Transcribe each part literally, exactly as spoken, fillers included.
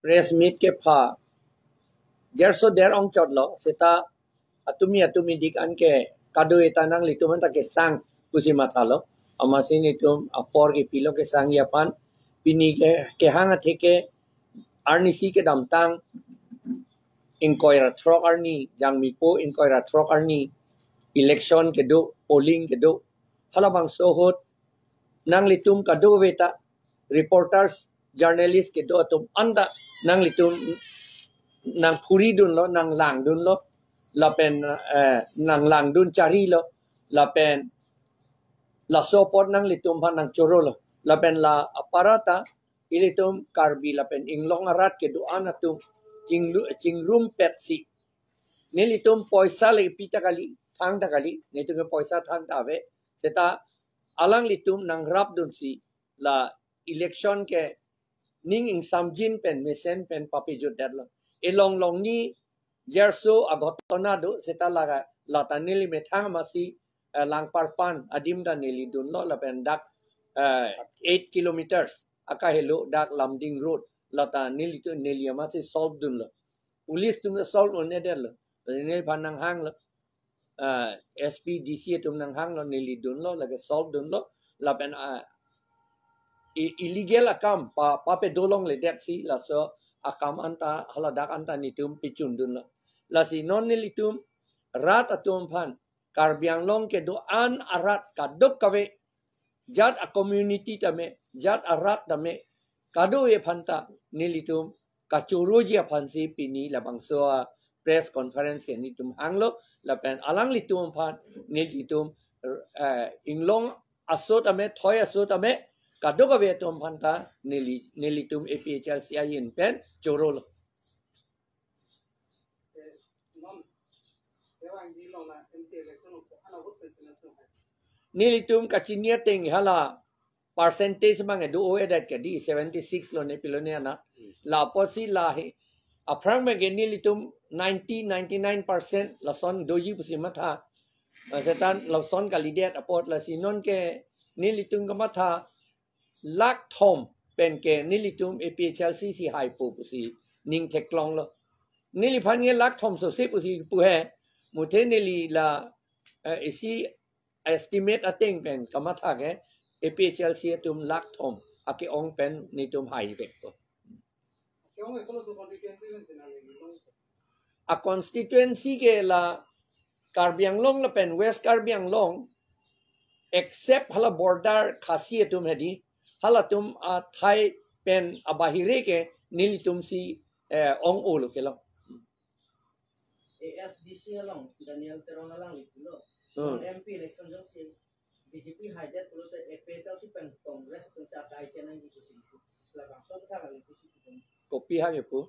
Press meet kepha jerso der ongchotlo, seta atumi atumi dik anke kado-eta nanglitum anta kesang pusi mathalo. Amatsi nelitum apor kepilo kesangji aphan. Pini ke kehang atheke arnisi kedamtang ingkoi ra throk arni, Jangmipo ingkoi ra throk arni election kedo, polling kedo. Halabangso ahut nanglitum kadokaveta reporters, journalist kedo atum anta nanglitum nangphuridunlo, nanglangdunlo, lapen, eh, nanglangdun charilo, lapen laso apot nanglitum aphan nangchorolo, lapen la aparata ilitum Karbi lapen inglong arat kedo-an atum chinglu-, chingrumpetsi nelitum poisa le pita kali, thangta kali, nelitum ke poisa thangta ave, seta alanglitum nangrapdunsi la election ke ning ingsamjin pen mesen pen papejutdetlo. Elong longni jerso aghotona do, seta laga lata neli methang amatsi, eh, Langparpan adim ta neli dunlo, lapen dak, eh, eight kilometers akahelo dak Lumding Road, lata nelitum, neli amatsi solve dunlo. Police atum ta solve un-edetlo. Neliphan nanghanglo. Ah, S P, D C atum nanghanglo, neli dunlo, lake solve dunlo. Lapen, ah, i-, illegal akam pa, papedo longledetsi laso akam anta, haladak anta nelitum pechundunlo. Lasi non nelitum rat atum aphan, Karbi Anglong kedo-an arat kadokave, jat a-community tame, jat arat tame, kadokave aphanta nelitum kachoroji aphansi pini labangso a-press conference ke nelitum hanglo, lapen alanglitum aphan nelitum, eh, inglong aso tame, thoi aso tame, kadokave atum aphanta neli, nelitum A P H L C ahin pen chorolo. Nelitum kachini ateng hala percentage abang do-o-edet ke di, seventy six lo ne pilo ne ana. Hmm. La apotsi la he, aphrang abang ke nelitum ninety, ninety nine percent lason doji pusi matha. Seta lason kalidet apot, lasi non ke nelitum kamatha lakh thom pen ke nelitum A P H L C si haipo pusi ning theklonglo. Neliphan ke lakh thom sose pusi pu he, muthe neli la, eh, isi estimate ateng pen kamatha ke A P H L C atum lakh thom ake-ong pen nelitum haivekpo. A-constituency ke la Karbi Anglong lapen West Karbi Anglong, except hala border Khasi atum hedi, halatum athai pen abahire ke nelitum si, eh, ong-olo kelong. A S D C along Daniel Teron alangli pulo. Hmm. M P election jongsi B J P haidet pulote A P H L C pen Congress atum si adai chenangji pusi pu. Labangso kethang alangli pusi pu. Kopi hang ipu?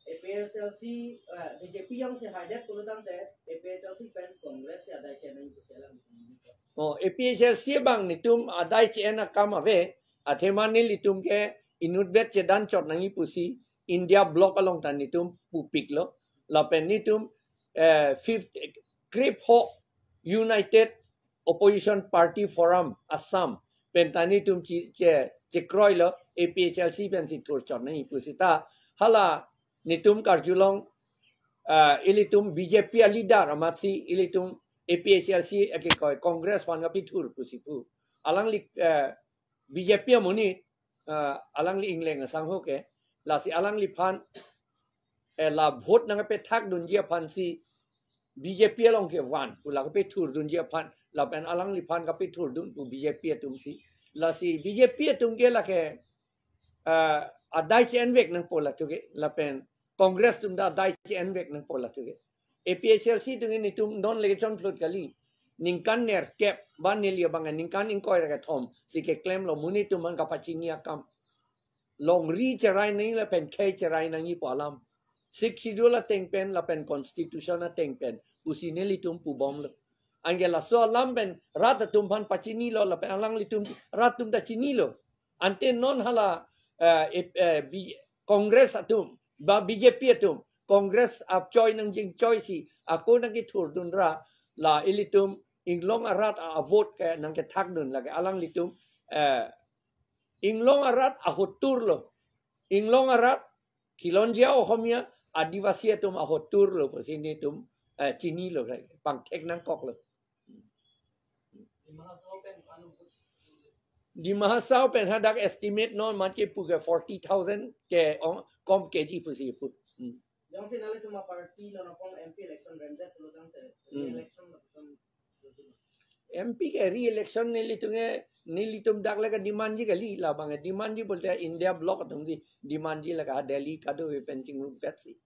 A P H L C, eh, B J P jongsi haidet pulo tangte A P H L C pen Congress si adai chenangji pusi alangli pu. Oh, A P H L C abang nelitum adai che-en akam ave, athema nelitum ke inutvet chedanchot nangji pusi India Bloc along ta nelitum pupiklo. Lapen nelitum, eh, fifth, krepho United Opposition Party Forum Assam pen ta nelitum che, che, chekroilo, A P H L C pensi thurchot nangji pu seta hala nelitum karjulong, ah, ilitum B J P a-leader amatsi ilitum A P H L C akekoi Congress aphan kapethur pusi pu. Alangli, eh, B J P amonit, ah, alangli ingleng asangho ke, lasi alangliphan, eh, la vote nangkapethakdunji aphansi B J P along kevan pu la kapethurdunji aphan, lapen alangliphan kapethurdun pu B J P atumsi. Lasi B J P atum ke lake, ah, adai che-envek nangpo latum ke, lapen Congress atum ta adai che-envek nangpo latum ke. A P H L C atum ke nelitum non le kechonphlut kali. Ningkan nerkep, ba neli abang ningkan ingkoi ra kethom si keklemlo, monit atum aphan kapachini akam. Longri cherai nangji lapen khei cherai nangji pu alam. Sixth Schedule ateng pen lapen Constitution ateng pen pusi nelitum pubomlo. Anke laso alam pen rat atum aphan pachinilo lapen alanglitum rat atum ta chinilo. Ante non hala, eh, eh, eh, B-, Congress atum, ba B J P atum, Congress apchoi nangjinchoi si, ako nangkethurdun ra, la ilitum inglong arat a-vote ke nangkethakdun lake alanglitum, eh, inglong arat ahotur lo. Inglong arat Khilonjia Ohomia, Adivasi atum ahotur lo pusi nelitum, eh, chinilo, pangthek nangkoklo. Dima Hasao pen hadak estimate non mate pu ke forty thousand ke, oh, kom keji pusi pu. Hmm. Jongsi nanglitum aparty non apong M P election remdet pulo tangte, hmm, re-election lapuson. M P ke re-election nelitum ke, nelitum dak le ke demandji kali, labang ke demandji pulote India bloc atumsi demandji, lake Delhi kadokave pen chingrumpetsi.